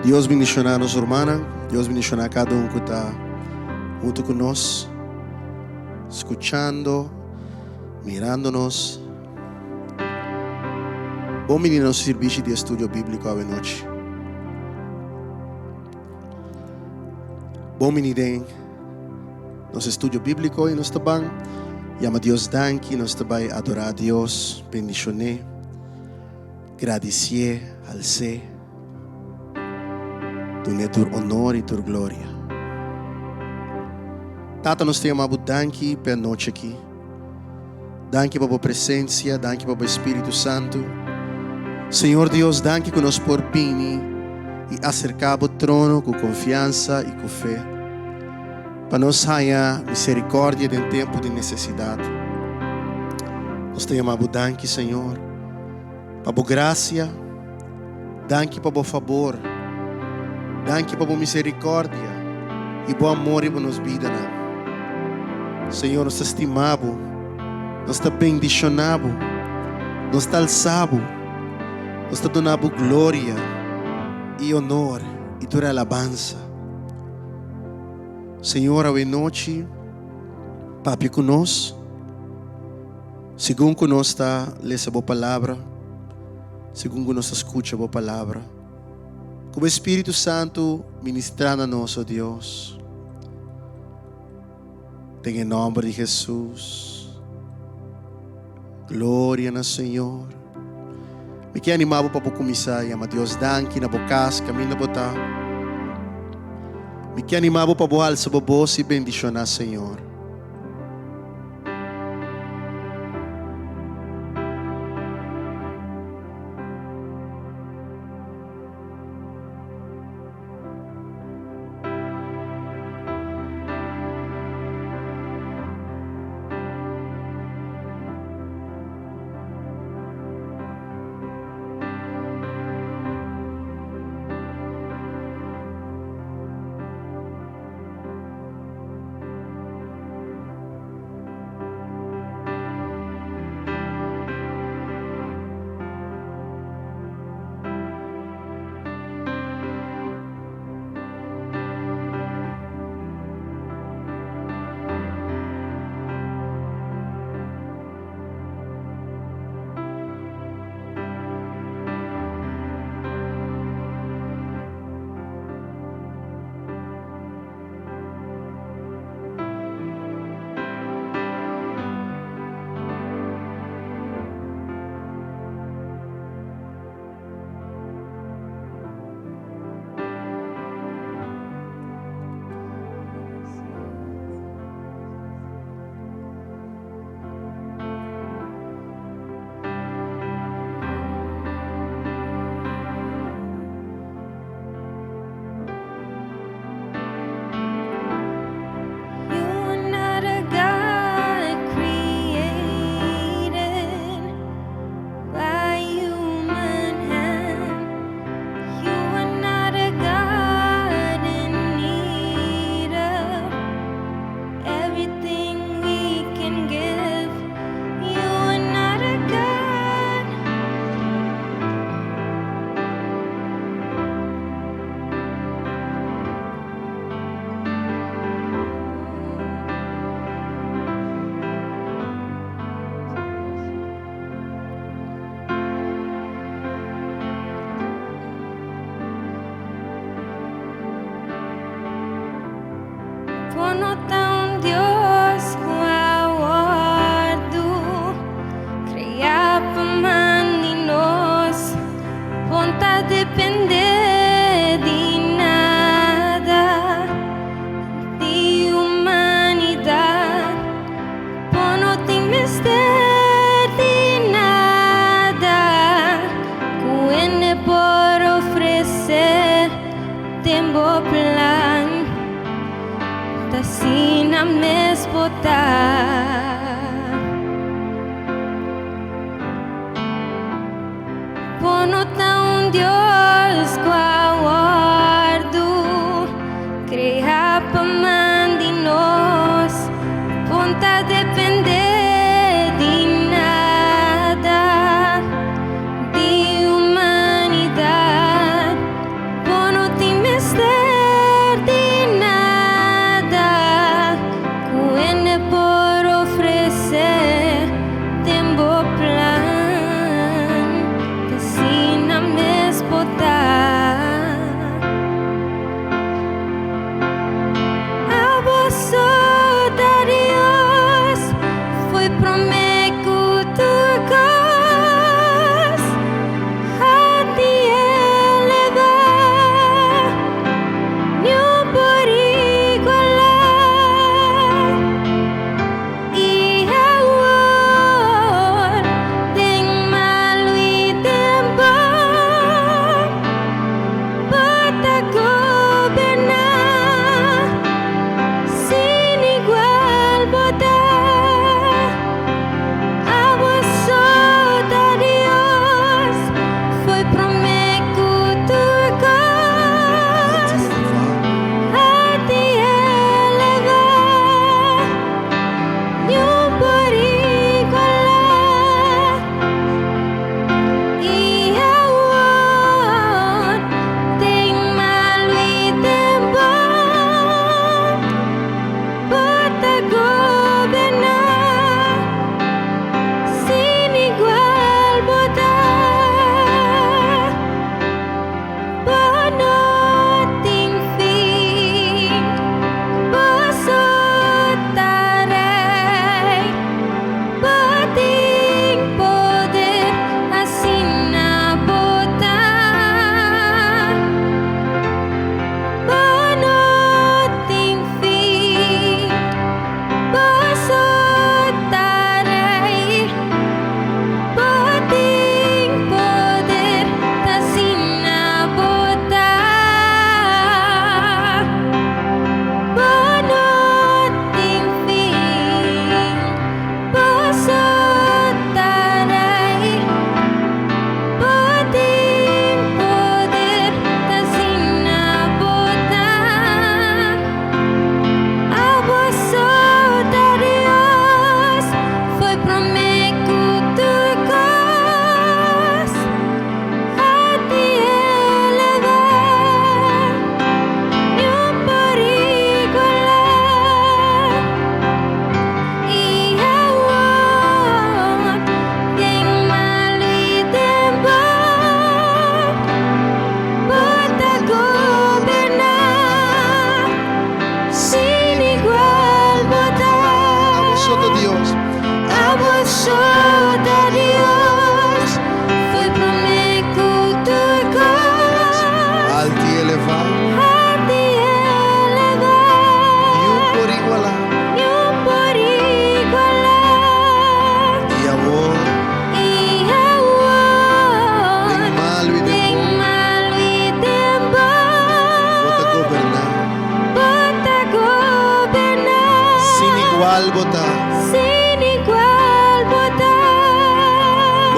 Dios bendishoná nos rumannan, Dios bendishoná kada un ku ta huntu ku nos, skuchando, mirando nos. Bon bini na nos sirbishi di estudio bíbliko awenochi. Bon bini den nos estudio bíbliko i nos ta ban yama Dios danki, nos ta bai adorá Dios, bendishoné. Gradisié, als'é, dun'é tur onor i tur gloria. Tata, nos ta yama bo danki p'e anochi aki. Danki pa bo presensia, danki pa bo Spiritu Santu. Señor Dios, danki ku nos por bini i aserká bo trono ku konfiansa i ku fe, pa nos haña miserikòrdia den tempu di nesesidat. Nos ta yama bo danki, Señor. Pa bo gracia, danki pa bo fabor, danki pa bo misericordia y bo amor riba nos bidanan. Señor, nos ta stima bo, nos ta bendiciona bo, nos ta alsa bo, nos ta duna bo gloria y honor y tur alabansa. Señor, awe nochi papia cu nos. Segun ku nos ta lesa Bo Palabra, segun ku nos ta skucha Bo Palabra, ku Bo Spiritu Santu ministrá na nos, o Dios. Den e nòmber di Hesus. Gloria na Señor. Mi ke animá bo pa bo kuminsá yama Dios danki na bo kas, kaminda bo ta. Mi ke animá bo pa bo alsa bo bos i bendishoná Señor. Bo no ta un Dios ku a wòrdu kreá pa man di nos. Bo no ta dependé di nada di humanidat. Bo no tin mester di nada ku hende por ofresé den bo plan. Ta asina mes bo ta. Bo no ta un Dios ku a wòrdu kreá pa man di nos. Bo no ta dependé di nada di humanidat. Bo no.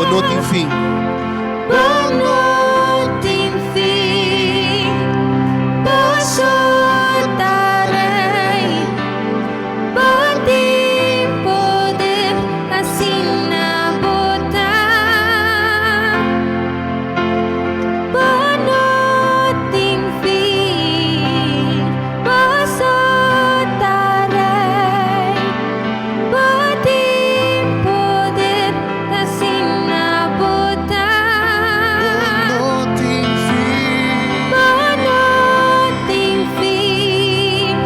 Bo no tin fin. Bo no tin fin. Bo so ta Rei. Bo tin poder, asina bo ta. Bo no tin fin. Bo so ta Rei. Bo tin poder, asina bo ta. Bo no tin fin. Bo no tin fin.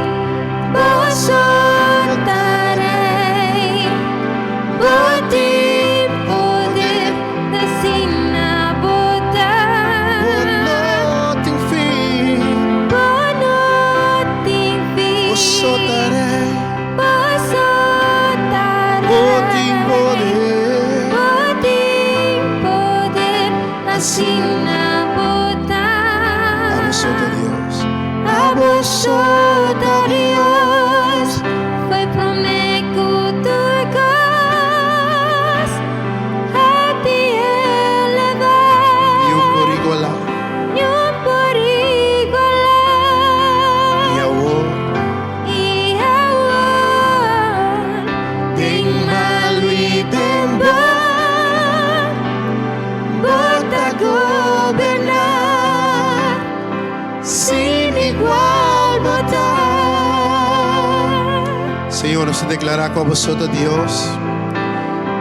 Bo so ta Rei. Bo tin poder, asina bo ta. Bo no tin fin. Bo no tin fin. Bo so ta Rei. Bo so ta Rei. Bo tin poder. Bo tin poder, asina bo ta. Abo so ta Dios. Abo so ta Dios. Fo'i promé ku tur kos. A ti elevá. Niun por igualá. Niun por igualá. I awor. I awor. Den malu i den bon. Bo ta goberná. Sin igual bo ta. Señor, nos ta deklará ku abo so ta Dios.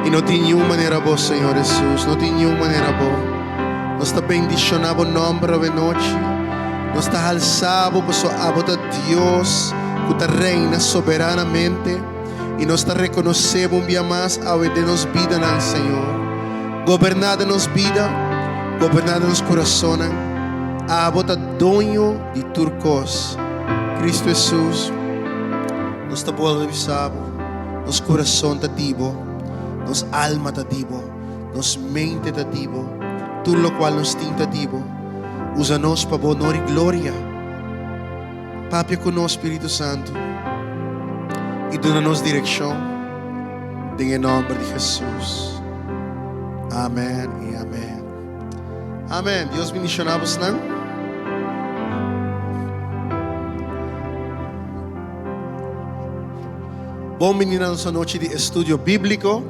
I no tin niun manera bo, Señor Hesus. No tin niun manera bo. Nos ta bendishoná bo nòmber awe nochi. Nos ta halsá bo pasobra abo ta Dios ku ta reina soberanamente. I nos ta rekonosé bo un bia mas awe den nos bidanan, Señor. Goberná den nos bida, goberná den nos kurasonnan. Abo ta doño di tur kos. Kristu Hesus, nos ta bolbe bisa bo, nos kurason ta di bo, nos alma ta di bo, nos mente ta di bo, tur lokual nos tin ta di bo. Usa nos pa bo honor i gloria. Papia ku nos, Spiritu Santu, i duna nos direkshon den e nòmber di Hesus. Amèn i amèn. Amèn. Dios bendishoná bosnan. Bon bini na nos anochi di estudio bíbliko.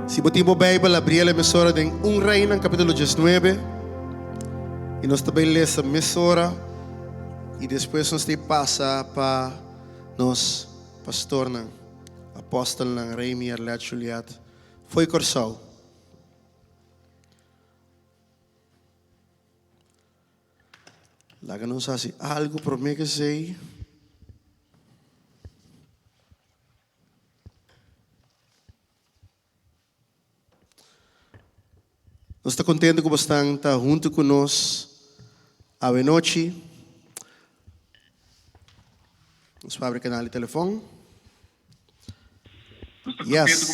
Si bo tin bo Beibel, abri el mesora den 1 Reinan kapítulo 19. I nos ta bai lesa mesora i despues nos ta pasa pa nos pastornan, apòstelnan Remy, Arlette, Juliette fo'i Kòrsou. Laga nos hasi algu promé ku esei. Nos ta contento cu bosnan ta hunto cu nos awe nochi. Nos por abri canal di telefon. Yes.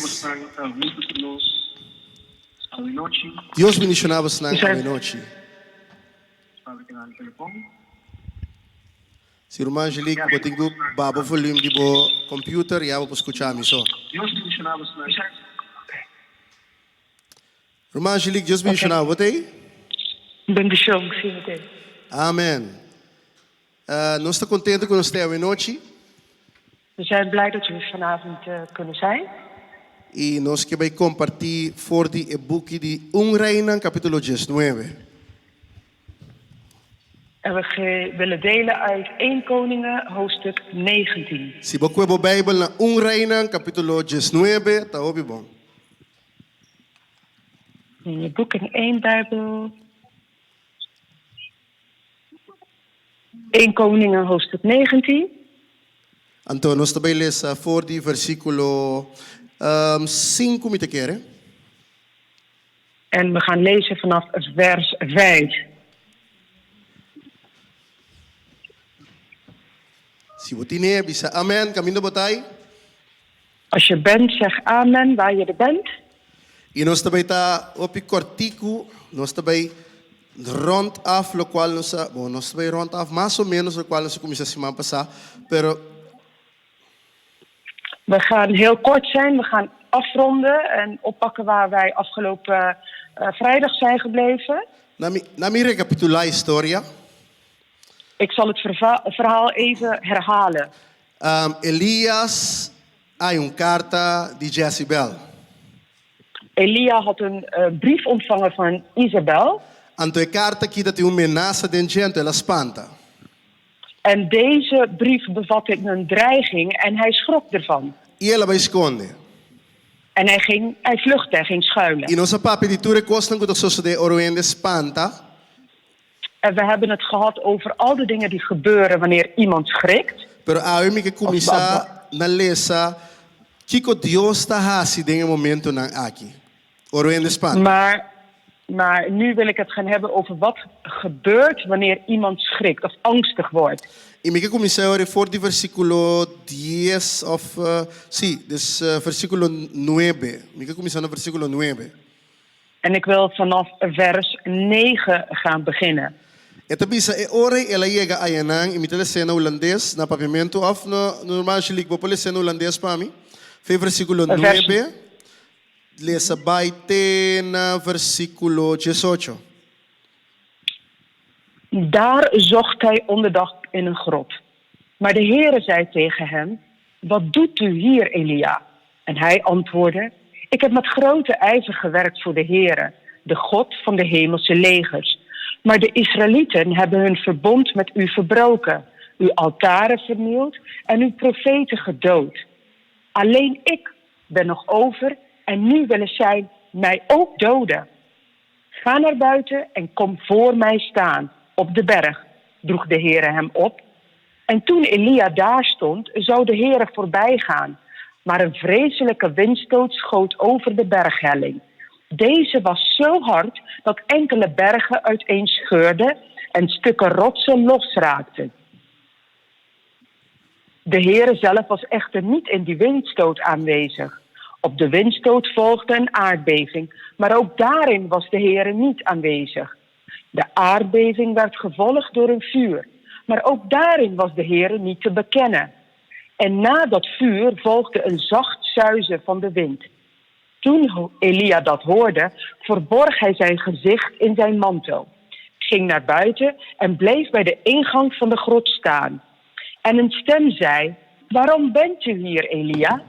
Dios bendiciona bosnan awe nochi. Si ruman Angelique bo tin ku baha bo volume di bo computer ya bo por skucha mi so. Ruman Angelique Dios bendiciona bo, bo ta ei? Bendicion, si mi ta ei. Amen. Nos ta contento cu nos ta ei awenochi. We zijn blij dat we vanavond kunnen zijn. I nos ke bai kompartí for di e buki di Un Reinan kapítulo diesnuebe. En we willen delen uit 1 Koningen hoofdstuk 19. Si bo kue bo Beibel na Un Reinan kapítulo 19, ta hopi bon. In je boek in 1 Bijbel. 1 Koningen hoofdstuk 19. Anto nos ta bai lesa for di versíkulo sinku mi ta kere. En we gaan lezen vanaf vers 5. Si bo tine, bisa amen, kaminda bo ta ei. Als je bent, zeg amen waar je er bent. I nos ta bai ta hopi kòrtiku, nos ta bai rònt af lokual nos a, bon, nos ta bai rònt af mas o ménos lokual nos a kuminsá siman pasá, pero. We gaan heel kort zijn, we gaan. afronden en oppakken waar wij afgelopen vrijdag zijn gebleven. Laga mi rekapitulá e historia. Ik zal het verhaal even herhalen. Elias a haña un karta di Jezebel. Elia had een brief ontvangen van Isabel. Anto e karta aki tabatin un menasa den dje, anto el a spanta. En deze brief bevatte een dreiging en hij schrok ervan. I el a bai skonde. En hij vluchtte en ging schuilen. I nos a papia di tur e kosnan ku ta sosodé ora un hende spanta. En we hebben het gehad over al de dingen die gebeuren wanneer iemand schrikt. Pero awe mi ke kuminsá na lesa kiko Dios ta hasi den e momentonan aki ora un hende spanta. Maar nu wil ik het gaan hebben over wat gebeurt wanneer iemand schrikt of angstig wordt. I mi ke kuminsá ora for di versíkulo dies òf sí, dus versíkulo nuebe. Mi ke kuminsá na versíkulo nuebe. En ik wil vanaf vers 9 gaan beginnen. E ta bisa, E ora ei el a yega ayanan, i mi ta les'é na hulandes, na papiamentu òf na normal Angelique, bo por les'é na hulandes pa mi? Fe versíkulo nuebe, lesa bai te na versíkulo diesocho. Daar zocht hij onderdak in een grot. Maar de Heere zei tegen hem, Wat doet u hier, Elia? En hij antwoordde, Ik heb met grote ijver gewerkt voor de Heere, de God van de hemelse legers. Maar de Israëlieten hebben hun verbond met u verbroken, uw altaren vernield en uw profeten gedood. Alleen ik ben nog over en nu willen zij mij ook doden. Ga naar buiten en kom voor mij staan op de berg, droeg de Heere hem op. En toen Elia daar stond, zou de Heere voorbijgaan. Maar een vreselijke windstoot schoot over de berghelling. Deze was zo hard dat enkele bergen uiteenscheurden en stukken rotsen losraakten. De Heere zelf was echter niet in die windstoot aanwezig. Op de windstoot volgde een aardbeving, maar ook daarin was de Heere niet aanwezig. De aardbeving werd gevolgd door een vuur, maar ook daarin was de Heere niet te bekennen. En na dat vuur volgde een zacht suizen van de wind. Toen Elia dat hoorde, verborg hij zijn gezicht in zijn mantel, ging naar buiten en bleef bij de ingang van de grot staan. En een stem zei: Waarom bent u hier, Elia?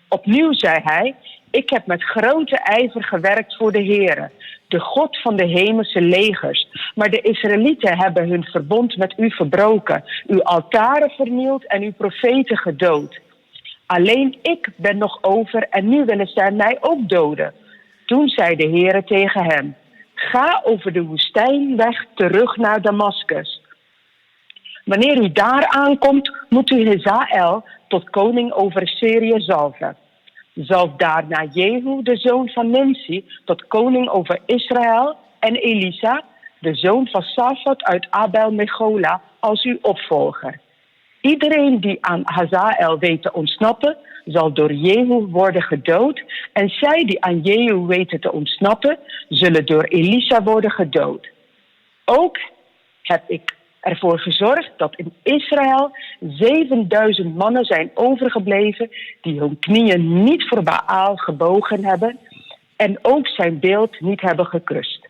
Opnieuw zei hij: Ik heb met grote ijver gewerkt voor de Heere, de God van de hemelse legers. Maar de Israëlieten hebben hun verbond met u verbroken, uw altaren vernield en uw profeten gedood. Alleen ik ben nog over en nu willen zij mij ook doden. Toen zei de Heere tegen hem: Ga over de woestijnweg terug naar Damascus. Wanneer u daar aankomt, moet u Hazael tot koning over Syrië zalven. Zalf daarna Jehu, de zoon van Nimsi, tot koning over Israël en Elisa, de zoon van Safat uit Abel Mechola, als uw opvolger. Iedereen die aan Hazael weet te ontsnappen, zal door Jehu worden gedood. En zij die aan Jehu weten te ontsnappen, zullen door Elisa worden gedood. Ook heb ik ervoor gezorgd dat in Israël 7000 mannen zijn overgebleven die hun knieën niet voor Baal gebogen hebben en ook zijn beeld niet hebben gekust.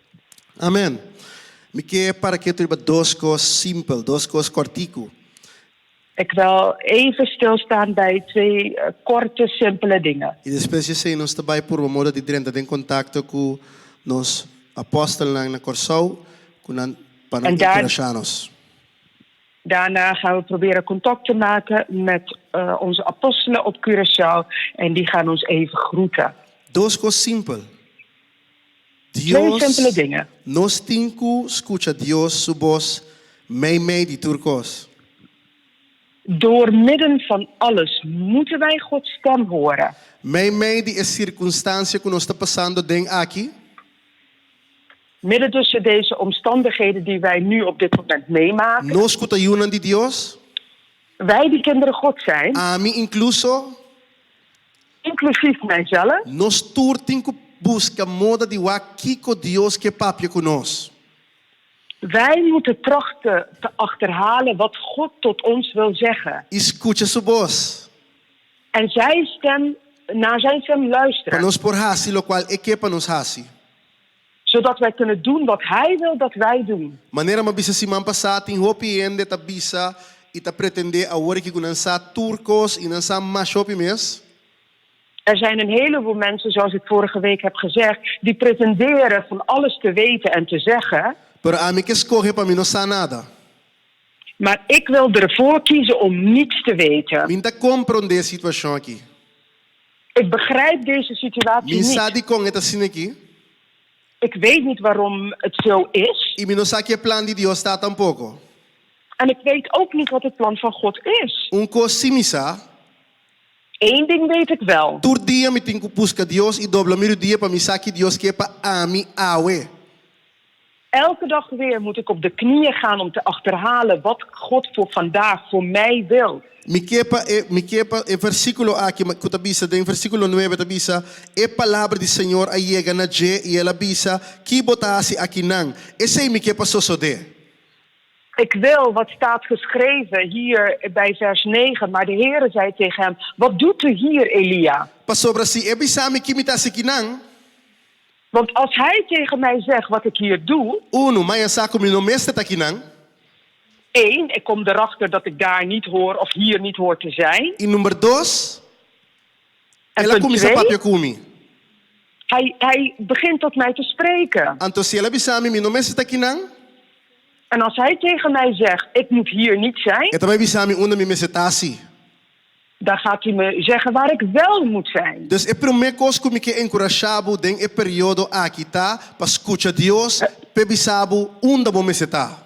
Amen. Mi ke para ketu riba dos kos simpel, dos kos kòrtiku. Ik wil even stilstaan bij twee korte, simpele dingen. I despues di esei nos ta bai purba moda di drenta den kontakto ku nos apòstelnan na Kòrsou ku nan pa nan En daar enkurashá nos. Daarna gaan we proberen contact te maken met onze apostelen op Curaçao en die gaan ons even groeten. Dos kos simpel. Twee Dios, simpele dingen. nos tin ku skucha Dios su bos meimei di tur kos. Door midden van alles moeten wij Gods stem horen. Meimei di e sirkunstansia ku nos ta pasando den aki. Midden tussen deze omstandigheden die wij nu op dit moment meemaken. Nos ku ta yunan di Dios. Wij die kinderen Gods zijn. Ami inkluso. Inclusief mijzelf. Nos tur tin ku buska moda di wak kiko Dios ke papia ku nos. Wij moeten trachten te achterhalen wat God tot ons wil zeggen. I skucha su bos. En zijn stem naar zijn stem Pa luisteren. nos por hasi lokual e ke pa nos hasi. Zodat wij kunnen doen wat Hij wil dat wij doen. Manera m'a bisa siman pasá, tin hopi hende ta bisa i ta pretendé awor aki ku nan sa tur kos i nan sa masha hopi mes. Er zijn een heleboel mensen, zoals ik vorige week heb gezegd, die pretenderen van alles te weten en te zeggen. Pero ami ke skohe pa mi no sa nada. Maar ik wil ervoor kiezen om niets te weten. Mi n'ta komprondé e situashon aki. Ik begrijp deze situatie Mi n'sa niet. dikon e ta asina aki. Ik weet niet waarom het zo is. I mi no sa ki e plan di Dios ta tampoko. En ik weet ook niet wat het plan van God is. Un kos sí mi sa. Eén ding weet ik wel. Tur dia mi tin ku buska Dios i dobla mi rudia pa mi sa ki Dios ke pa ami awe. Elke dag weer moet ik op de knieën gaan om te achterhalen wat God voor vandaag voor mij wil. Mi ke pa e mi ke pa e versíkulo aki ku ta bisa den versíkulo nuebe ta bisa, E palabra di Señor a yega na dje i el a bisa, Ki bo ta hasi akinan? Esei mi ke pa sosodé. Ik wil wat staat geschreven hier bij vers 9, maar de Heere zei tegen hem, Wat doet u hier, Elia? Pasobra si e bisa mi ki mi ta hasi akinan. Want als hij tegen mij zegt wat ik hier doe. Unu, m'a haña sa ku mi no mester ta akinan. Eén, ik kom erachter dat ik daar niet hoor of hier niet hoor te zijn. I number dos, En el a punt kuminsá twee, papia ku mi. hij, hij begint tot mij te spreken. Anto si el a bisa mi, mi no mester ta akinan. En als hij tegen mij zegt, ik moet hier niet zijn. E ta bai bisa mi unda mi mester ta si. Dan gaat hij me zeggen waar ik wel moet zijn. Dus e promé kos ku mi ke enkurashá bo den e periodo aki ta pa skucha Dios p'e bisa bo unda bo mester ta.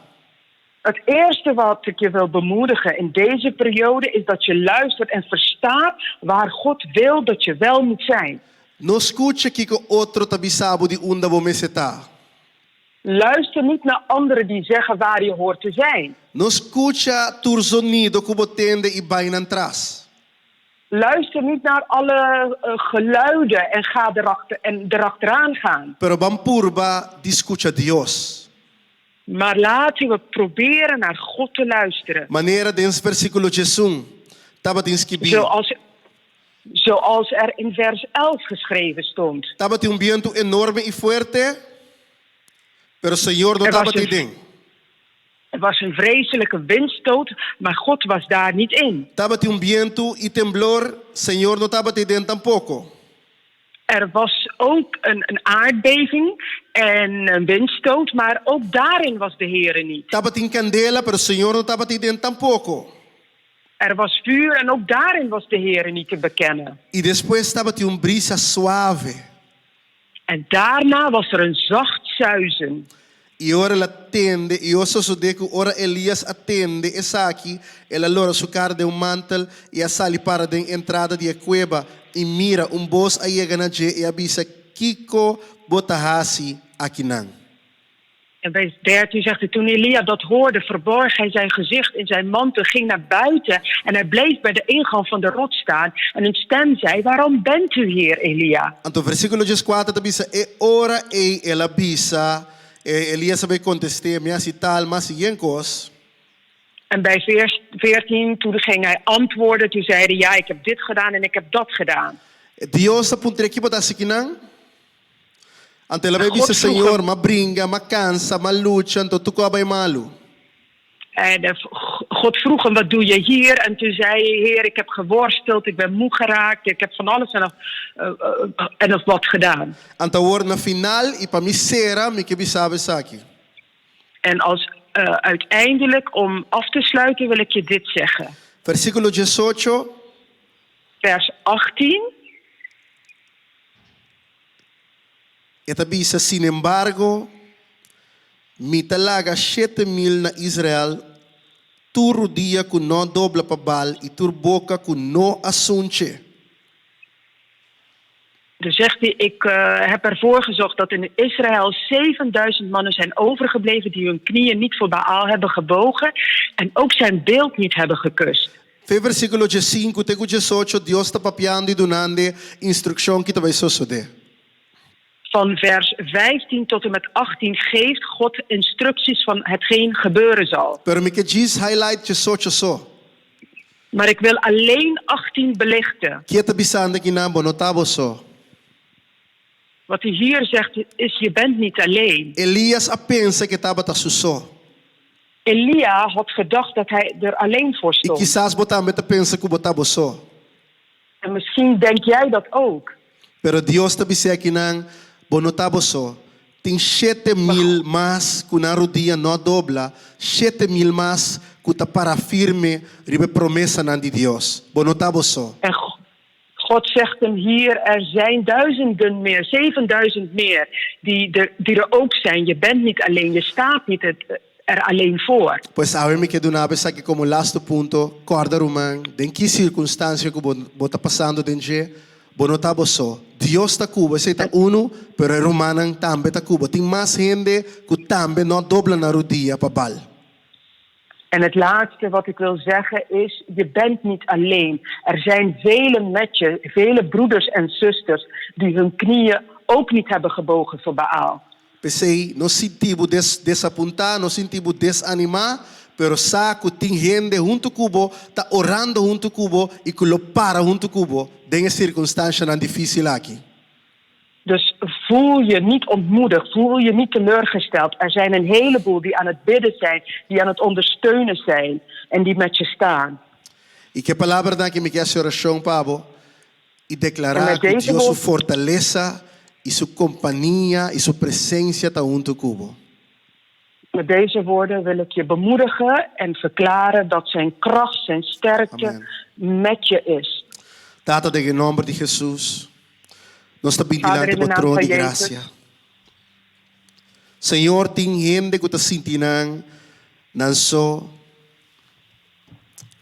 Het eerste wat ik je wil bemoedigen in deze periode is dat je luistert en verstaat waar God wil dat je wel moet zijn. No skucha kiko otro ta bisa bo di unda bo mester ta. Luister niet naar anderen die zeggen waar je hoort te zijn. No skucha tur zonido ku bo tende i bai nan tras. Luister niet naar alle geluiden en ga erachter, en erachteraan gaan. Pero ban purba di skucha Dios. Maar laten we proberen naar God te luisteren. Manera den versíkulo diesun tabatin skibí. Zoals, zoals er in vers 11 geschreven stond. Tabatin un bientu enorme i fuerte, pero Señor no Er was tabatin een, den. er was een vreselijke windstoot, maar God was daar niet in. Tabatin un bientu i temblor, Señor no tabatin den tampoko. Er was ook een, een aardbeving en een windstoot, maar ook daarin was de Heere niet. Tabatin kandela, pero Señor no tabatin den tampoko. Er was vuur en ook daarin was de Heere niet te bekennen. I despues tabatin un brisa suave. En daarna was er een zacht zuizen. I ora el a tende, i a sosodé ku ora Elias a tende esaki, el a lora su kara den un mantel i a sali para den entrada di e kueba, i mira, un bos a yega na dje i a bisa, Kiko bo ta hasi akinan? En vers 13 zegt hij, toen Elia dat hoorde, verborg hij zijn gezicht in zijn mantel, ging naar buiten en hij bleef bij de ingang van de rots staan. En een stem zei, waarom bent u hier, Elia? Anto versíkulo dieskuater ta bisa, E ora ei el a bisa, e Elias a bai kontest'é, Mi a hasi tal, mi a hasi yen kos. En bij vers 14, toen ging hij antwoorden, toen zei hij, ja, ik heb dit gedaan en ik heb dat gedaan. Dios a puntr'é, Ki bo ta hasi kinan? Anto el a bai God bisa, vroeg Señor, hem. m'a bringa, m'a kansa, m'a lucha, anto tur ku a bai malu. En eh, God vroeg hem, wat doe je hier? En toen zei hij, Heer, ik heb geworsteld, ik ben moe geraakt, ik heb van alles en nog, eh, eh, en nog wat gedaan. Anto awor na final i pa mi sera mi ke bisa bo esaki. En als eh, uiteindelijk, om af te sluiten, wil ik je dit zeggen. Versíkulo diesocho. Vers 18. E ta bisa, Sinembargo, mi ta laga shete mil na Israel, tur rudia ku no a dobla pa Baal i tur boka ku no a sunch'e. Dan zegt hij, ik eh, heb ervoor gezorgd dat in Israël 7000 mannen zijn overgebleven die hun knieën niet voor Baal hebben gebogen en ook zijn beeld niet hebben gekust. Fe versíkulo diesinku te ku diesocho, Dios ta papiando i dunando instrukshon ki ta bai sosodé. Van vers 15 tot en met 18 geeft God instructies van hetgeen gebeuren zal. Pero mi ke djis highlight diesocho so. Maar ik wil alleen 18 belichten. Kiko e ta bisando akinan, bo no ta bo so. Wat hij hier zegt is, je bent niet alleen. Elias a pensa ku e tabata su so. Elia had gedacht dat hij er alleen voor I stond. kisas bo tambe ta pensa ku bo ta bo so. En misschien denk jij dat ook. Pero Dios ta bis'é akinan, bo no ta bo so. Tin 7000 mas ku nan rudia no a dobla, 7000 mas ku ta para firme riba e promesanan di Dios. Bo no ta bo so. En God zegt hem hier, er zijn duizenden meer, 7000 meer, die er ook zijn. Je bent niet alleen, je staat niet er alleen voor. Pues awe mi ke duna bo esaki komo lastu punto, kòrda ruman, den ki sirkunstansia ku bo bo ta pasando den dje, bo no ta bo so. Dios ta ku bo, esei ta unu, pero e rumannan tambe ta ku bo. Tin mas hende ku tambe no a dobla nan rudia pa Baal. En het laatste wat ik wil zeggen is, je bent niet alleen. Er zijn velen met je, vele broeders en zusters die hun knieën ook niet hebben gebogen voor Baal. P'esei, no sinti bo desapuntá, no sinti bo desanimá, pero sa ku tin hende huntu ku bo ta orando huntu ku bo i ku lo para huntu ku bo den e sirkunstanshanan difísil aki. Dus voel je niet ontmoedigd, voel je niet teleurgesteld. Er zijn een heleboel die aan het bidden zijn, die aan het ondersteunen zijn en die met je staan. I ku e palabranan aki mi ke hasi orashon pa bo i En deklará met ku deze Dios su woorden. fortalesa i su kompania i su presensia ta huntu ku bo. Met deze woorden wil ik je bemoedigen en verklaren dat zijn kracht, zijn sterkte Amen. met je is. Tata, den e nomber di Hesus, nos ta bin Vader, dilanti in de bo naam trono van di Jezus. gracia. Señor, tin hende ku ta sinti nan nan so.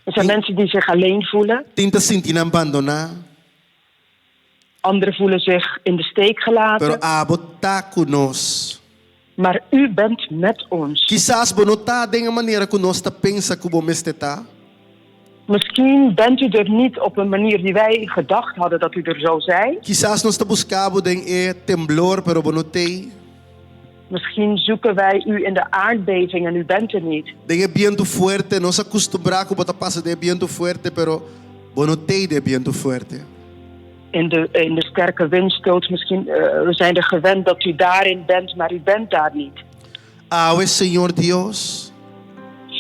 Er zijn mensen die zich alleen voelen. Tin ta sinti nan bandoná. Anderen voelen zich in de steek gelaten. Pero abo ta ku nos. Maar u bent met ons. Kisas bo no ta den e manera ku nos ta pensa ku bo mester ta. Misschien bent u er niet op een manier die wij gedacht hadden dat u er zou zijn. Kisas nos ta buska bo den e temblor, pero bo no t'ei. Misschien zoeken wij u in de aardbeving en u bent er niet. Den e bientu fuerte, nos a kustumbrá ku bo ta pasa den e bientu fuerte, pero bo no t'ei den e bientu fuerte. In de sterke windstoot, misschien we zijn er gewend dat u daarin bent, maar u bent daar niet. Awe, Señor Dios.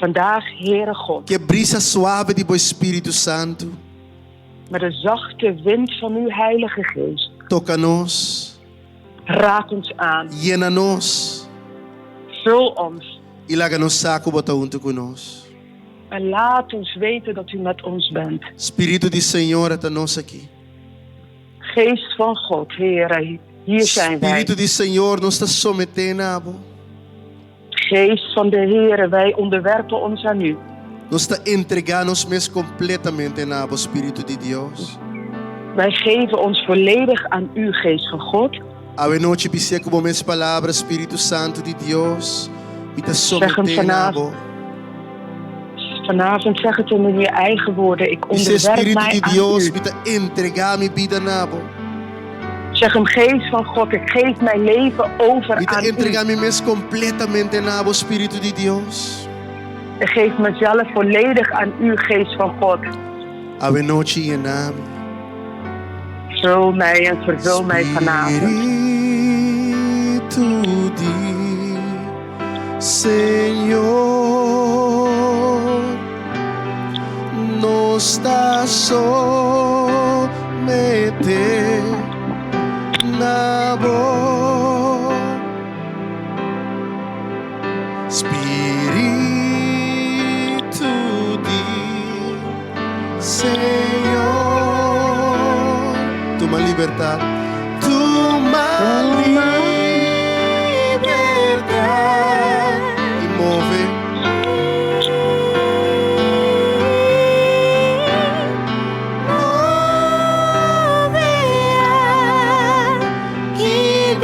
Vandaag, Heere God. Ku e brisa suave di bo Spiritu Santu. Met de zachte wind van uw Heilige Geest. Toka nos. Raak ons aan. Yena nos. Vul ons. I laga nos sa ku bo ta huntu ku nos. En laat ons weten dat u met ons bent. Spiritu di Señor, ata nos aki. Geest van God, Heere, hier zijn wij. Spiritu di Señor, nos ta someté na bo. Geest van de Heere, wij onderwerpen ons aan u. Nos ta entregá nos mes kompletamente na bo, Spiritu di Dios. Wij geven ons volledig aan u, Geest van God. Awe nochi bis'é ku bo mes palabra, Spiritu Santu di Dios, mi ta Zeg hem someté na vanavond. bo. Vanavond zeg het hem in je eigen woorden. Ik Bis'é onderwerp Spiritu mij di aan Dios, u. mi ta entregá mi bida na bo. Zeg hem, Geest van God, ik geef mijn leven over Mi ta aan u. entregá mi mes kompletamente na bo, Spiritu di Dios. Ik geef mezelf volledig aan u, Geest van God. Awe nochi yena mi. Vul mij en vervul mij vanavond. Spiritu di Señor, nos ta someté na bo. Spiritu di Señor, tuma libertat, tuma libertat i move. Move aki.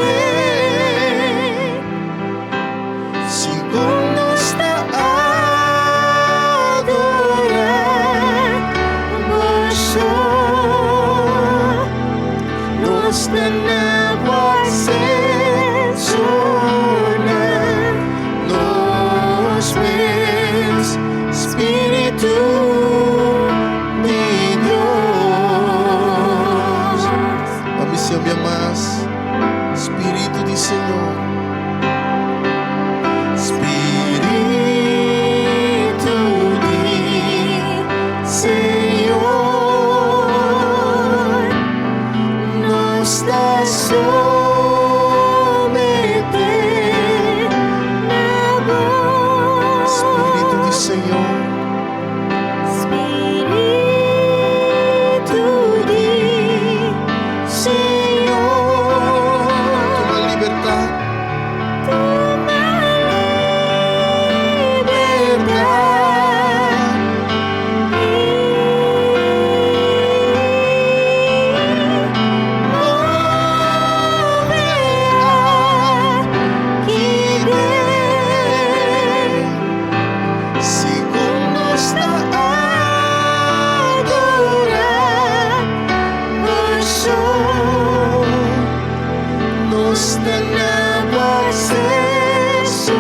Nos ta na bo akseso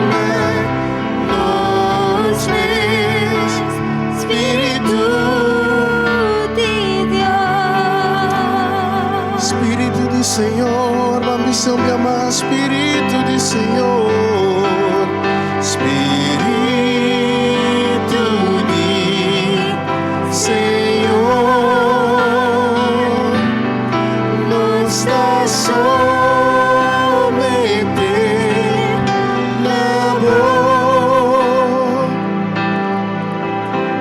na nos mes, Spiritu di Dios. Spiritu di Señor, ban bisa un bia mas, Spiritu di Señor, Spiritu di Señor, nos ta someté na bo.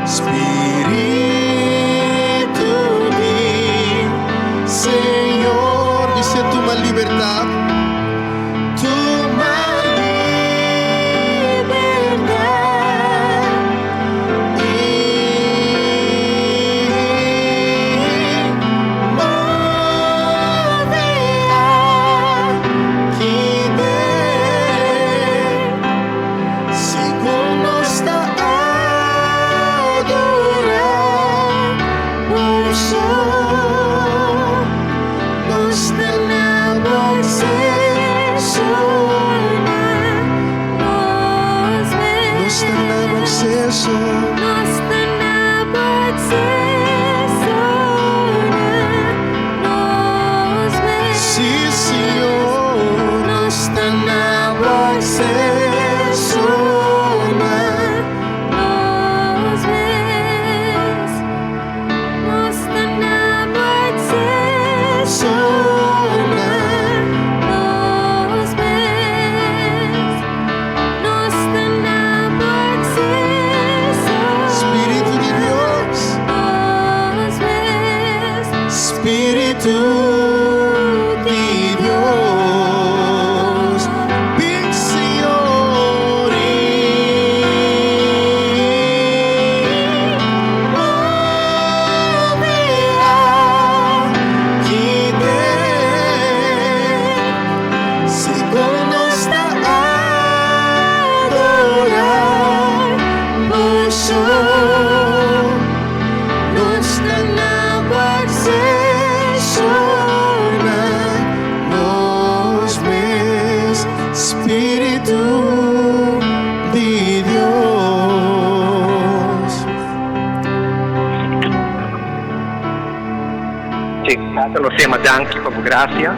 Spiritu di Señor, bis'é tuma libertat, tuma libertat i move aki den. Segun nos ta adorá bo so, nos ta na bo akseso na nos mes. Nos ta na bo akseso. Nos ta na bo akseso na nos mes. Sí, Señor, nos ta na bo akseso na nos mes. Nos ta na bo akseso na nos mes. Nos ta na bo akseso Spiritu di Dios, nos mes. Spiritu di Dios, bin Señor i move aki den. Segun nos ta adorá bo so, nos ta na bo akseso na nos mes, Spiritu di Dios. Sí, Tata nos yama danki pa bo gracia.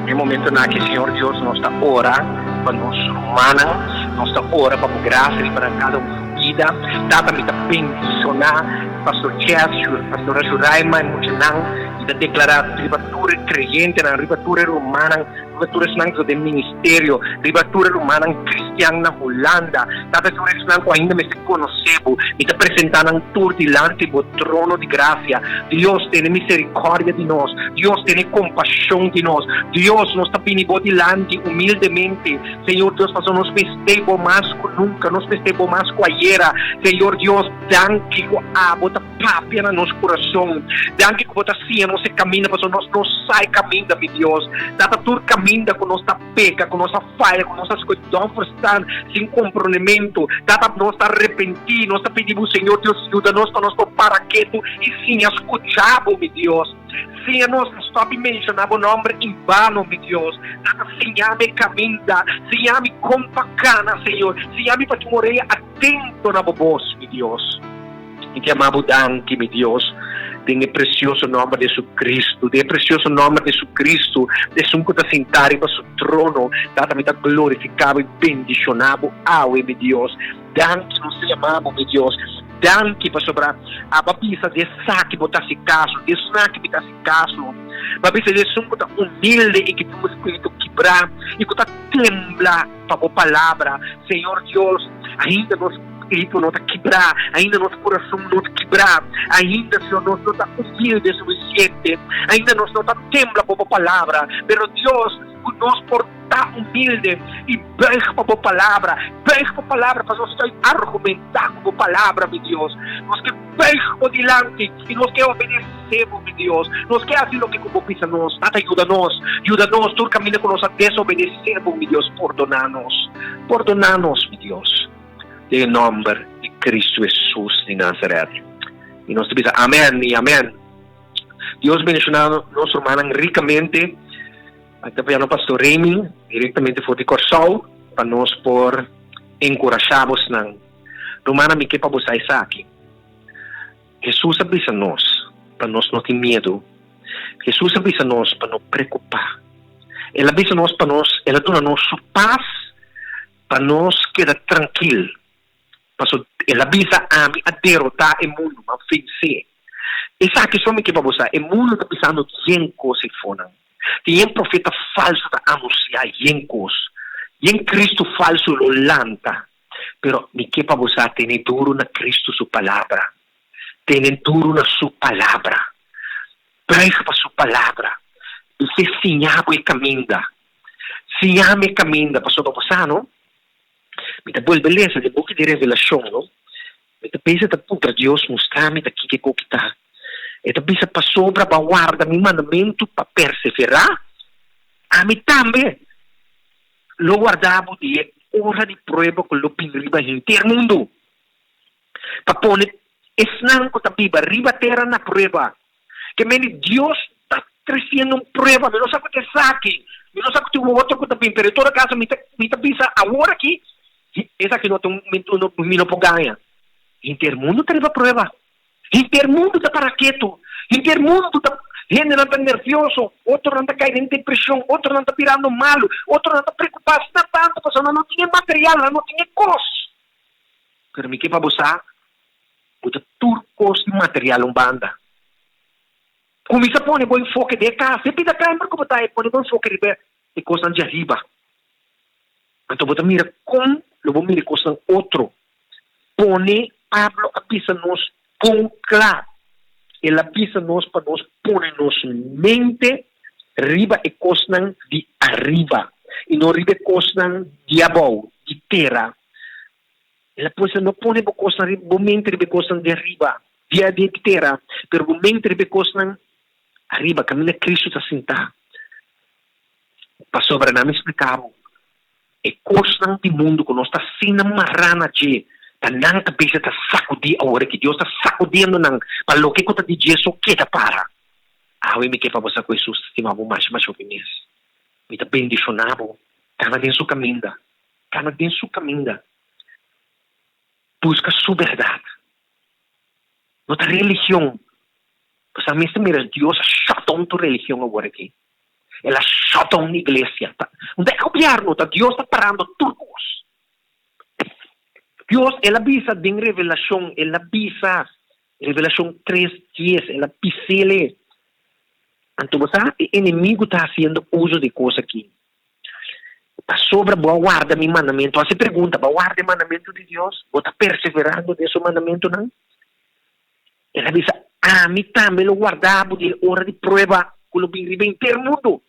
Den e momentonan aki Señor Dios nos ta ora pa nos rumannan, nos ta ora pa bo gracia riba nan cada un su bida. Tata mi ta bendiciona Pastor Chess, Pastora Juraima y muchanan y ta declara riba tur e creyentenan, riba tur e rumannan, riba tur esnan cu ta den ministerio, riba tur e rumannan cristian na Hulanda. Tata tur esnan cu ainda mester conoce bo, mi ta presenta nan tur dilanti bo trono di gracia. Dios tene misericordia di nos, Dios tene compasion di nos. Dios nos ta bini bo dilanti humildemente, Señor Dios, pasobra nos mester bo mas cu nunca, nos mester bo mas cu ayera. Señor Dios, danki cu abo ta papia na nos kurason. Danki ku bo ta siña nos e kaminda, pasobra nos no sa e kaminda, mi Dios. Tata, tur kaminda ku nos ta peka, ku nos a faya, ku nos a skohe don verstaan, sin komprondementu, Tata, nos ta arepentí, nos ta pidi bo, Señor Dios, yuda nos pa nos por para ketu i siña skucha bo, mi Dios. Siña nos pa stòp di menshoná bo nòmber en bano, mi Dios. Tata, siña mi e kaminda, siña mi kon pa kana, Señor. Siña mi pa tin un orea atento na bo bos, mi Dios. Mi ta yama bo danki, mi Dios, den e precioso nomber di Jesucristo, den e precioso nomber di Jesucristo, esun cu ta sinta riba su trono. Tata, mi ta glorifica bo y bendiciona bo awe, mi Dios. Danki, nos ta yama bo, mi Dios. Danki pasobra abo a bisa di esaki bo ta haci caso, di esaki mi ta haci caso. Bo a bisa di esun cu ta humilde y cu tin un spiritu kibra y cu ta tembla pa bo palabra. Señor Dios, ainda nos spiritu no ta kibrá, ainda nos kurason no ta kibrá, ainda, Señor, nos no ta humilde sufisiente, ainda nos no ta tembla pa bo palabra. Pero Dios, ku nos por ta humilde i buig pa bo palabra, buig pa palabra pa nos ta argumentá ku bo palabra, mi Dios. Nos ke buig bo dilanti i nos ke obedesé bo, mi Dios. Nos ke hasi loke ku bo bisa nos. Tata, yuda nos, yuda nos tur kaminda ku nos a desobedesé bo, mi Dios. Pordoná nos, pordoná nos, mi Dios. Den e nòmber di Kristu Hesus di Nazaret. I nos ta bisa amèn i amèn. Dios bendishoná nos rumannan rikamente. Ta piano Pastor Remy direktamente for di Kòrsou pa nos por enkurashá bosnan. Rumannan, mi ke pa bo sa esaki, Hesus a bisa nos pa nos no tin miedu. Hesus a bisa nos pa no preokupá. El a bisa nos pa nos, el a duna nos su pas pa nos keda trankil. Paso el a bisa, Ami a derotá e mundu, m'a vensé. Esaki so mi ke pa bo sa, e mundu ta bisando yen kos ei fonan. Tin yen profeta falsu ta anunsiá yen kos. Yen Kristu falsu lo lanta. Pero mi ke pa bo sa, tene duru na Kristu su palabra. Tene duru na su palabra. Buig pa su palabra. Bis'é siña bo e kaminda. Siña mi e kaminda, pasobra bo sa no, Mi ta bolbe lesa den buki di Revelashon, no? Mi ta pensa ta puntra Dios mustra mi ta kiko e koki ta. E ta bisa, Pasobra bo a warda mi mandamentu pa perseverá, ami tambe lo warda bo di e ora di prueba ku lo bin riba henter mundu, pa pone esnan ku ta biba riba tera na prueba. Ke mende Dios ta tresiendo un prueba, mi no sa ku ta esaki, mi no sa ku tin un otro ku ta bin, pero en todo caso mi ta mi ta bisa awor aki, esaki no ta un mi no por gaña. Henter mundu ta riba prueba, henter mundu ta para ketu, henter mundu ta hendenan ta nervioso, otronan ta kai den depresion, otronan ta birando malu, otronan ta preocupa asina tantu pasobra nan no tin e material, nan no tin e kos. Pero mi ke pa bo sa Bo ta tur kos di material un banda. Kuminsá pone bo enfoke den e kas. Den pida kamber ku bo ta e pone bo enfoke riba e kosnan djariba. Anto bo ta mira kon lo bo mira e kosnan otro. Pone, Pablo a bisa nos bon kla. El a bisa nos pa nos pone nos mente riba e kosnan di ariba i no riba e kosnan di abou, di tera. El a puesta no pone bo kosnan riba bo mente riba e kosnan di ariba, di di tera, pero bo mente riba e kosnan ariba, kaminda Kristu ta sintá. Pasobra nan mi splika bo, e kosnan di mundu ku nos ta asina mará na dje, ta nan kabesa ta sakudí awor aki. Dios ta sakudiendo nan pa loke ku ta di dje so keda para. Awe mi ke pa bo sa ku Hesus ta stima bo masha masha hopi mes. Mi ta bendishoná bo, kana den su kaminda. Kana den su kaminda. Buska su bèrdat. No ta religion. Pasobra mi mester mira Dios a shut down tur religion awor aki. El a shut down iglesia. Ta un ta e gobièrnu, ta Dios ta parando tur kos. Dios, el a bisa den Revelashon, el a bisa, Revelashon tres dies, el a bis'el. Anto bo sa e enemigu ta hasiendo uso di e kos aki. Pasobra bo a warda mi mandamentu. Hasi pregunta, Bo a warda e mandamentu di Dios? Bo ta perseverando den su mandamentunan? El a bisa, Ami tambe lo warda bo di e ora di prueba ku lo bin riba henter mundu,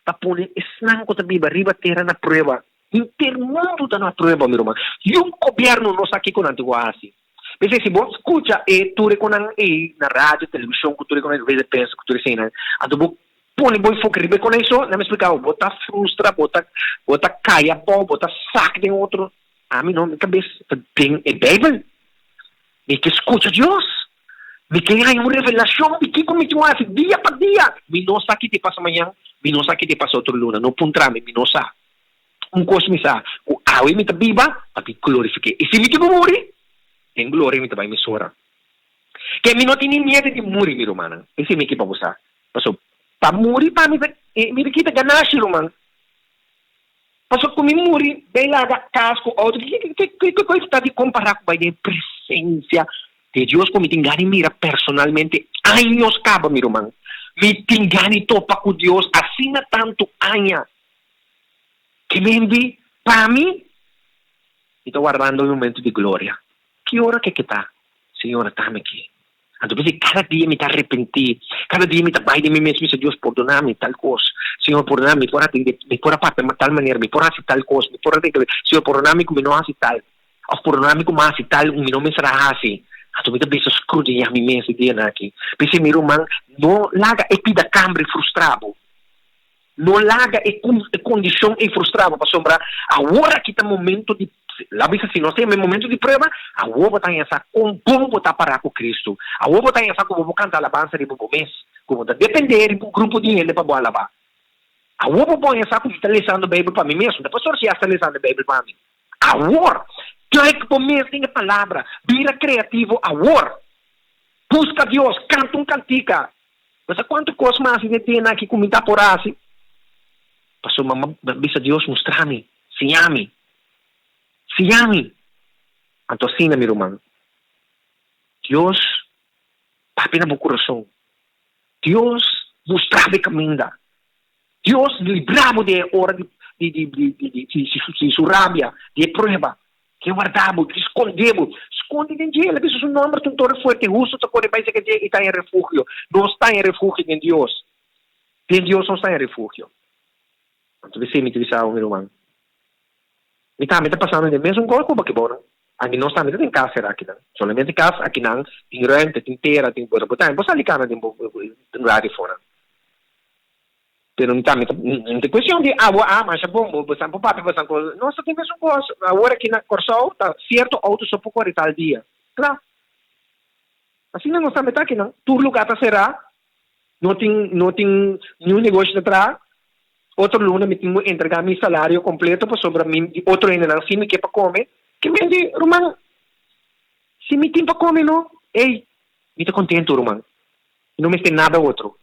pa pone esnan ku ta biba riba tera na prueba. Henter mundu ta na prueba, mi ruman. Yun gobièrnu no sa kiko nan tin ku hasi. P'esei, si bo skucha e tur e konan ei na radio, televishon, ku tur e konan ei, rede prensa, ku tur eseinan, anto bo Pone bo enfoke riba e koneso, nan mi splika bo, bo ta frustra, bo ta bo ta kai abou, bo ta sak den otro. Ami no, mi kabes ta den e Beibel. Mi ke skucha Dios. Mi ke haña un revelashon di kiko mi tin ku hasi dia pa dia. Mi no sa ki ta pasa mañan, mi no sa ki ta pasa otro luna. No puntra mi, mi no sa. Un kos mi sa, ku awe mi ta biba pa mi glorifik'é. I si mi tin ku muri, den gloria mi ta bai mesora. Ke mi no tin ni miedu di muri, mi rumannan. Esei mi ke pa bo sa. Paso pa muri pa mi ta mi ta kita ganashi ruman. Paso ku mi muri bay laga kas ku outo ki ki ki ki ta di kompara ku bay den presensia di Dios ku mi tin gana di mira personalmente años kaba mi ruman. Mi tin gana di topa ku Dios asina tantu aña ke men di pa mi mi ta wardando mi momento di gloria. Ki ora ke ke ta Señor a tami aki? Anto p'esei kada dia mi ta arepentí, kada dia mi ta bai den mi mes, mi bisa, Dios, pordoná mi tal kos. Señor, pordoná mi, mi por a tende, mi por a papia tal manera, mi por a hasi tal kos, mi por a regla. Señor, pordoná mi ku mi no a hasi tal, òf pordoná mi ku mi a hasi tal ku mi no mester a hasi. Anto mi ta bisa skrudiñá mi mes e dianan aki. P'esei, mi ruman, no laga e pida kamber frustrá bo. No laga e e kondishon ei frustra bo, pasobra awor aki ta momento di, la bisa si nos ta yama e momento di prueba, awor bo ta haña sa kon bon bo ta pará ku Kristu. Awor bo ta haña sa ku bo por kanta alabansa riba bo mes, ku bo ta dependé riba un grupo di hende pa bo alabá. Awor bo pon esa ku mi ta lesando Beibel pa mi mes, no ta pastor Sias ta lesando e Beibel pa mi. Awor! Duik bo mes den e Palabra, bira kreativo awor! Buska Dios, kanta un kantika. Bo sa kuantu kos mas den e dianan aki ku mi ta por hasi? Pasobra mi a bisa Dios, Mustra mi, siña mi, siña mi. Anto asina, mi ruman, Dios papia na bo kurason. Dios mustra bo e kaminda. Dios libra bo di e ora di di di di di su rabia, di e prueba. Ke warda bo, ke skonde bo. Skonde den dje. El a bisa su nomber ta un tore fuerte. Hustu ta kore bai seka dje i ta haña refugio. Nos ta haña refugio den Dios. Den Dios nos ta haña refugio. Anto p'esei mi ta bisa bo, mi ruman, Mi tambe ta pasando den mesun kos ku bo. Aki nos tambe ta den kas sera akinan. Solamente kas akinan tin ruimte, tin tera, tin bo bo tambe por sali kana den bo lugar di fonan. Pero mi tambe ta no ta kuestion di abo a masha bon bo bo por papia bo san kos. Nos ta den mesun kos. Awor aki na Kòrsou ta sierto outo so por kore tal dia. Kla. Asina nos tambe ta akinan. Tur lugar ta será. No tin no tin niun negoshi ta traha. Otro luna mi tin ku entregá mi salario kompleto pasobra mi di otro hendenan si mi ke pa kome. Ke men di, Ruman, si mi tin pa kome no, ey, mi ta kontentu, ruman. Mi no mester nada otro.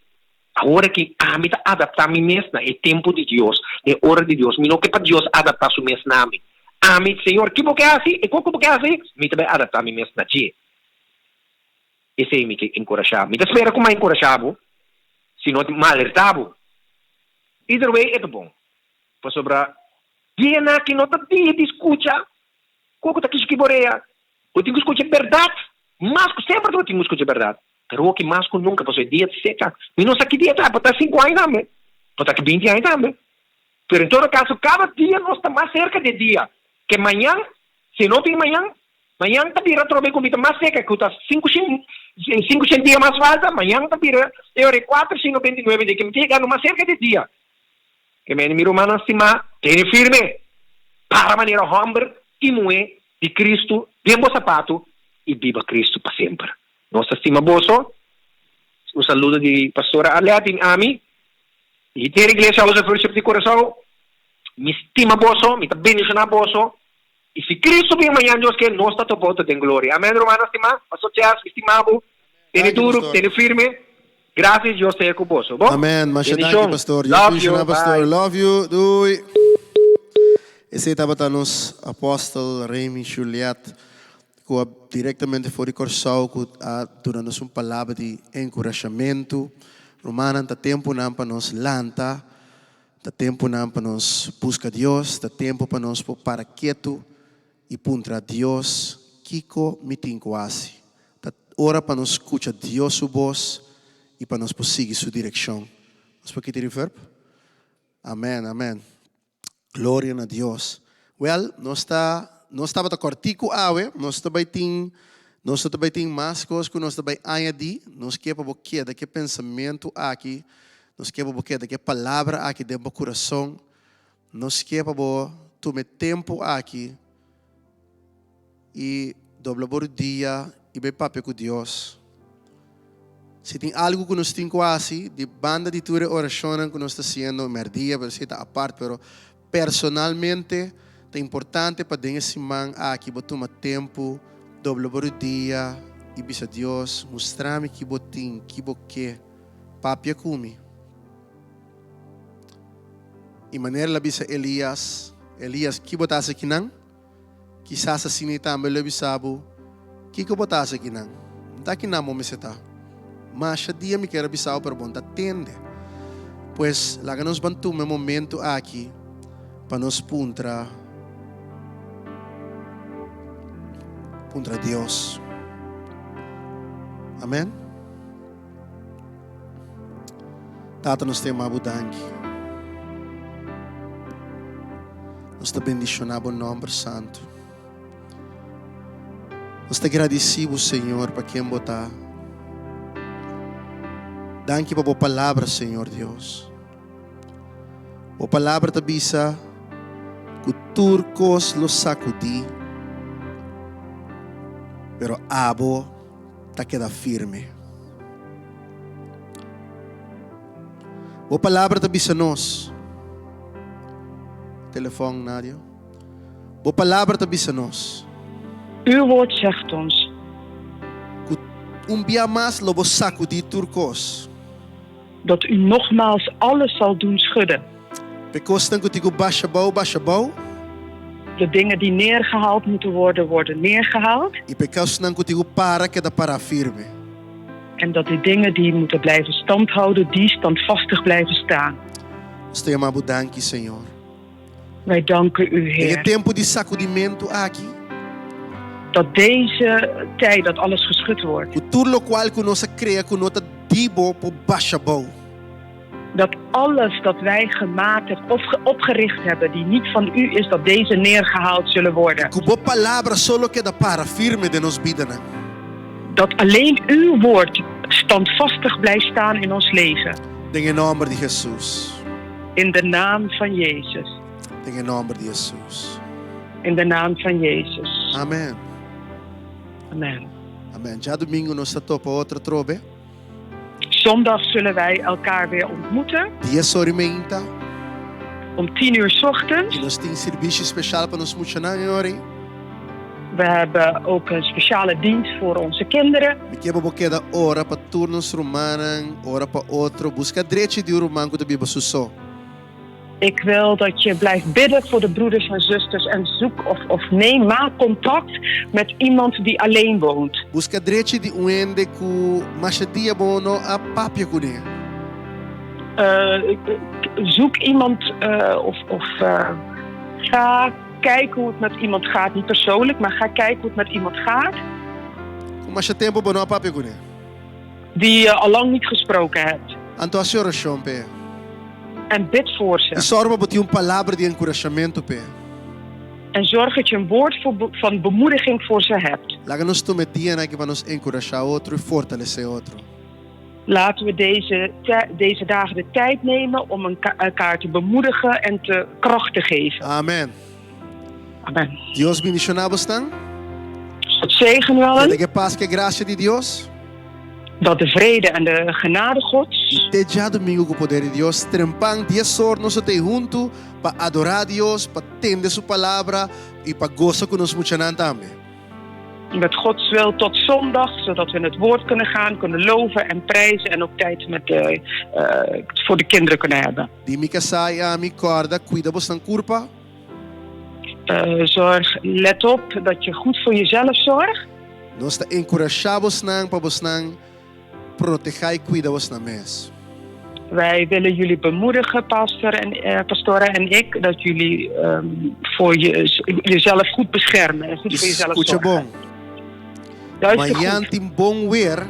Awor aki ami ta adaptá mi mes na e tempu di Dios, na e ora di Dios. Mi no ke pa Dios adaptá su mes na mi. Ami, Señor, ki bo ke hasi? E kos ku bo ke hasi, mi ta bai adaptá mi mes na dje. Esei mi ke enkurashá. Mi ta spera ku mi a enkurashá bo, si no mi a alertá bo. Either way e ta bon. Pasobra dianan aki no ta dia di skucha ku ku ta kishiki borea. Bo tin ku skucha e bèrdat mas ku semper bo tin ku skucha e bèrdat. Pero hopi mas ku nunka pasobra e dia ta seka. Mi no sa ki dia ta, por ta sinku aña tambe, por ta ki binti aña tambe. Pero en todo kaso kada dia nos ta mas serka di e dia ke mañan. Si no bin mañan, mañan ta bira atrobe ku mi ta mas seka ku ta sinku shin, sinku shin dia mas falta, mañan ta bira e ora e kuater shin 99 dia ke mi ta yegando mas serka di e dia. Ke mende mi rumannan stimá, tene firme, para manera hòmber i muhé di Kristu den bo sapatu i biba Kristu pa semper. Nos ta stima boso. Un saludo di Pastora Arlette i ami i henter Iglesia House of Worship di Kurason. Mi stima boso, mi ta bendishoná boso. I si Cristo bin mañan Dios ke, nos ta topa otro den gloria. Amen rumannan stimá. Pastor Chas, mi stima bo. Tene duru, tene firme. Gracias Dios sea ku boso. Bo? Amen. Masha danki Bendishon. pastor. Dios Love you. bendishoná pastor. Bye. Love you. Doei. Esei tabata nos apostel Remy Juliet ku a direktamente for di Kòrsou ku a duna nos un palabra di enkurashamentu. Rumannan ta tempunan pa nos lanta. Ta tempunan pa nos buska Dios, ta tempu pa nos por para ketu i puntra Dios, Kiko mi tin ku hasi? Ta ora pa nos skucha Dios su bos i pa nos por sigui su direkshon. Nos por kita e reverb? Amen, amen. Gloria na Dios. Wèl, nos ta, nos tabata kòrtiku awe, nos ta bai tin, nos no ta bai tin mas kos ku nos ta bai añadí. Nos ke pa bo keda ku e pensamentu aki Nos ke pa bo keda ku e palabra aki den bo kurason. Nos ke pa bo tuma e tempu aki i dobla bo rudia i bai papia ku Dios. Si tin algu ku nos tin ku hasi, di banda di tur e orashonnan ku nos ta hasiendo mèrdia, pero esei ta apart, pero personalmente ta importante pa den e siman aki bo tuma tempu, dobla bo rudia i bisa Dios, Mustra mi ki bo tin, ki bo ke. Papia ku mi. I manera el a bisa Elias, Elias, ki bo ta hasi akinan? Kisas asina i tambe lo e bisa bo, Kiko bo ta hasi akinan? N ta akinan bo mester ta. Masha dia mi kier a bisa bo, pero bo no ta tende. Pues, laga nos ban tuma e momentu aki pa nos puntra, puntra Dios. Amen. Tata nos ta yama bo danki. Nos ta bendiciona bo nomber santo. Nos ta gradeci bo Señor pa ken bo ta. Danki pa bo palabra Señor Dios. Bo palabra ta bisa ku tur kos lo sakudí, pero abo ta keda firme. Bo palabra ta bisa nos. telefòn, Nadia. Bo palabra ta bisa nos. Uw woord zegt ons. Ku un bia mas lo bo sakudí tur kos. Dat u nogmaals alles zal doen schudden. P'e kosnan ku tin ku basha bou, basha bou. De dingen die neergehaald moeten worden, worden neergehaald. I p'e kosnan ku tin ku para, keda pará firme. En dat de dingen die moeten blijven standhouden, die standvastig blijven staan. Nos ta yama bo danki, Señor. Wij danken u, Den e Heer. tempu di sakudimentu aki. Dat deze tijd dat alles geschud wordt. Ku tur lokual ku nos a krea ku no ta di bo por basha bou. Dat alles dat wij gematigd of opgericht hebben die niet van u is, dat deze neergehaald zullen worden. Ku bo palabra so lo keda para firme den nos bidanan. Dat alleen uw woord standvastig blijft staan in ons leven. Den e nòmber di Hesus. In de naam van Jezus. Den e nòmber di Hesus. In de naam van Jezus. Amen. Amen. Amen. Djadumingu nos ta topa otro atrobe. Zondag zullen wij elkaar weer ontmoeten. Dies ora i meinta. Om tien uur 's ochtends. I nos tin sirbishi special pa nos muchanan e ora ei. We hebben ook een speciale dienst voor onze kinderen. Mi ke pa bo keda ora pa tur nos rumannan, ora pa otro. Buska drechi di un ruman ku ta biba su so. Ik wil dat je blijft bidden voor de broeders en zusters en zoek of, of neem, maak contact met iemand die alleen woont. Buska drechi di un hende ku masha dia bo no a papia kuné. Zoek iemand of, of ga kijken hoe het met iemand gaat. Niet persoonlijk, maar ga kijken hoe het met iemand gaat. Ku masha tempu bo no a papia kuné. Die je al lang niet gesproken hebt. Anto hasi orashon p'e. En bid voor ze. I sòru pa bo tin un palabra di enkurashamentu p'e. En zorg dat je een woord voor van bemoediging voor ze hebt. Laga nos tuma e dianan aki pa nos enkurashá otro i fortalesé otro. Laten we deze deze dagen de tijd nemen om elkaar te bemoedigen en te kracht te geven. Amen. Amen. Dios bendishoná bosnan. God zegen u allen. Keda ku e pas ku e grasia di Dios. Dat de vrede en de genade Gods. I te djadumingu ku poder di Dios trempan dies or nos lo ta ei huntu pa adorá Dios, pa tende su palabra i pa gosa ku nos muchanan tambe. Met Gods wil tot zondag, zodat we in het woord kunnen gaan, kunnen loven en prijzen en ook tijd met de, voor de kinderen kunnen hebben. Di mi kasá i ami kòrda kuida bosnan kurpa. Zorg, let op dat je goed voor jezelf zorgt. Nos ta enkurashá bosnan pa bosnan protehá i kuida bosnan mes. Wij willen jullie bemoedigen, pastor en, pastoren en ik, dat jullie voor je, jezelf goed beschermen en goed voor jezelf Skucha zorgen. bon. Luister Mañan goed. tin bon weer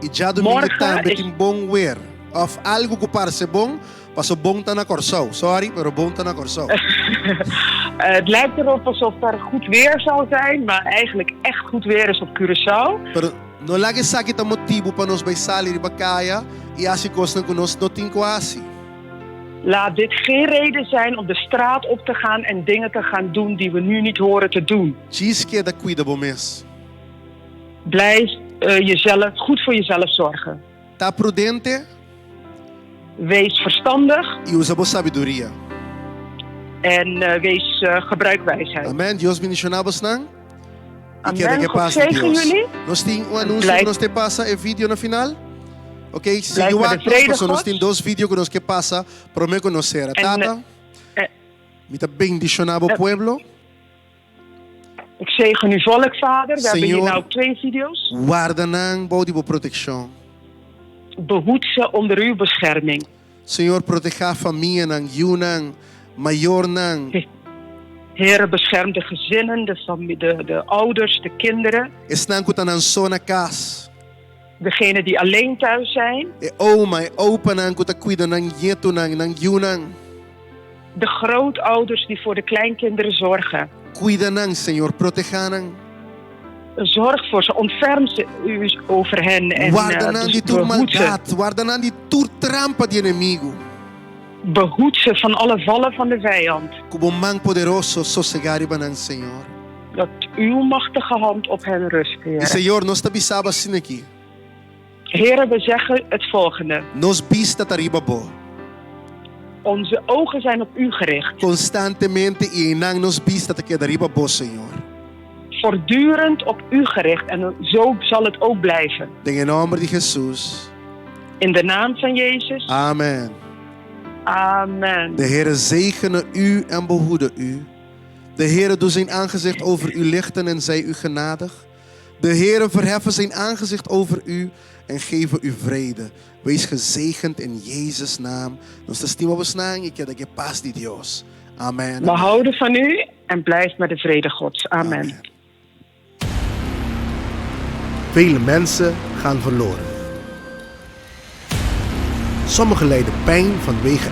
i djadumingu Morgen tambe is tin bon weer. Of algu ku parse bon, paso bon ta na Kòrsou. Sorry, pero bon ta na Kòrsou. Het lijkt erop alsof er goed weer zal zijn, maar eigenlijk echt goed weer is op Curaçao. Pero no laga esaki ta motibu pa nos bai sali riba kaya i hasi kosnan ku nos no tin ku hasi. Laat dit geen reden zijn om de straat op te gaan en dingen te gaan doen die we nu niet horen te doen. Djis keda kuida bo mes. Blijf jezelf, goed voor jezelf zorgen. Ta prudente. Wees verstandig. I usa bo sabiduria. En wees gebruik wijsheid. Amen. Dios bendiciona bosnan. I kere Amen. ke God pas di zegen Dios. jullie. Nos tin un anuncio Blijf ku nos te pasa e video na final. Ok, sigui Blijf met de wak nos, vrede pasobra nos Gods. tin dos video ku nos ke pasa prome ku nos sera. En, Tata, eh, mi ta bendiciona bo pueblo. Ik zegen uw volk, Vader. We hebben hier Señor, nou twee video's. Warda nan bou di bo protekshon. Behoed ze onder uw bescherming. Señor, protehá famianan, yunan, mayornan. Heere, bescherm de gezinnen, de, de, de ouders, de kinderen. Esnan ku ta nan so na kas. Degenen die alleen thuis zijn. E oma, e opanan ku ta kuida nan ñetunan, nan yunan. De grootouders die voor de kleinkinderen zorgen. Kuida nan, Señor, protehá nan. Zorg voor ze, ontferm ze u over hen en Warda nan di tur behoed ze. maldat, warda nan di tur trampa di enemigu. Behoed ze van alle vallen van de vijand. Ku bo man poderoso sosegá riba nan, Señor. Dat uw machtige hand op hen rust, I Heere. Señor, nos ta bisa bo asina aki. Heere, we zeggen het volgende. Nos bista ta riba bo. Onze ogen zijn op u gericht. Konstantemente i einan nos bista ta keda riba bo, Señor. Voortdurend op u gericht en zo zal het ook blijven. Den e nòmber di Hesus. In de naam van Jezus. Amen. Amen. De Heere zegene u en behoede u. De Heere doe zijn aangezicht over u lichten en zij u genadig. De Heere verheffen zijn aangezicht over u en geven u vrede. Wees gezegend in Jezus naam. Nos ta stima bosnan i keda ku e pas di Dios. Amen. We houden van u en blijf met de vrede Gods. Amen. Amen. Vele mensen gaan verloren. Sommigen lijden pijn vanwege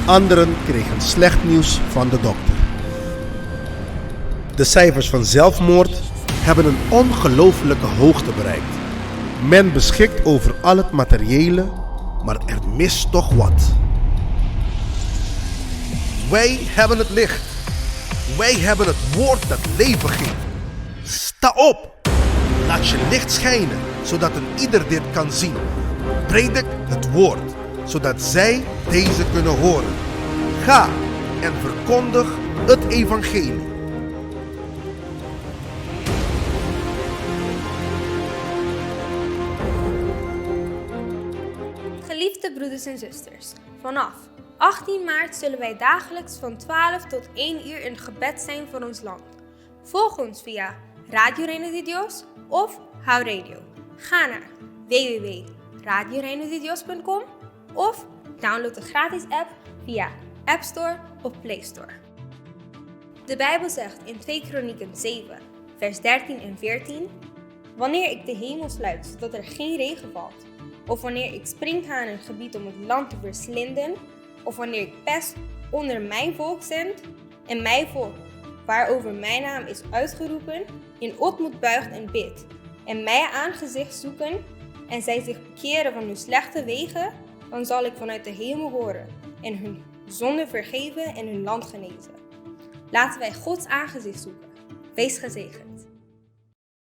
Anderen kregen slecht nieuws van de dokter. De cijfers van zelfmoord hebben een ongelofelijke hoogte bereikt. Men beschikt over al het materiële, maar er mist toch wat. Wij hebben het licht. Wij hebben het woord dat leven geeft. Sta op! Laat je licht schijnen, zodat een ieder dit kan zien. Predik het woord, zodat zij deze kunnen horen. Ga en verkondig het evangelie. Geliefde broeders en zusters, vanaf 18 maart zullen wij dagelijks van 12 tot 1 uur in gebed zijn voor ons land. Volg ons via Radio Reino de Dios of Hou Radio. Ga naar www.radioreinodedios.com of download de gratis app via App Store of Play Store. De Bijbel zegt in 2 Kronieken 7, vers 13 en 14: Wanneer ik de hemel sluit zodat er geen regen valt, of wanneer ik sprinkhanen gebied om het land te verslinden, of wanneer ik pest onder mijn volk zend en mijn volk, waarover mijn naam is uitgeroepen, in ootmoed buigt en bidt, en mij aangezicht zoeken, en zij zich bekeren van hun slechte wegen, dan zal ik vanuit de hemel horen en hun zonde vergeven en hun land genezen. Laten wij Gods aangezicht zoeken. Wees gezegend.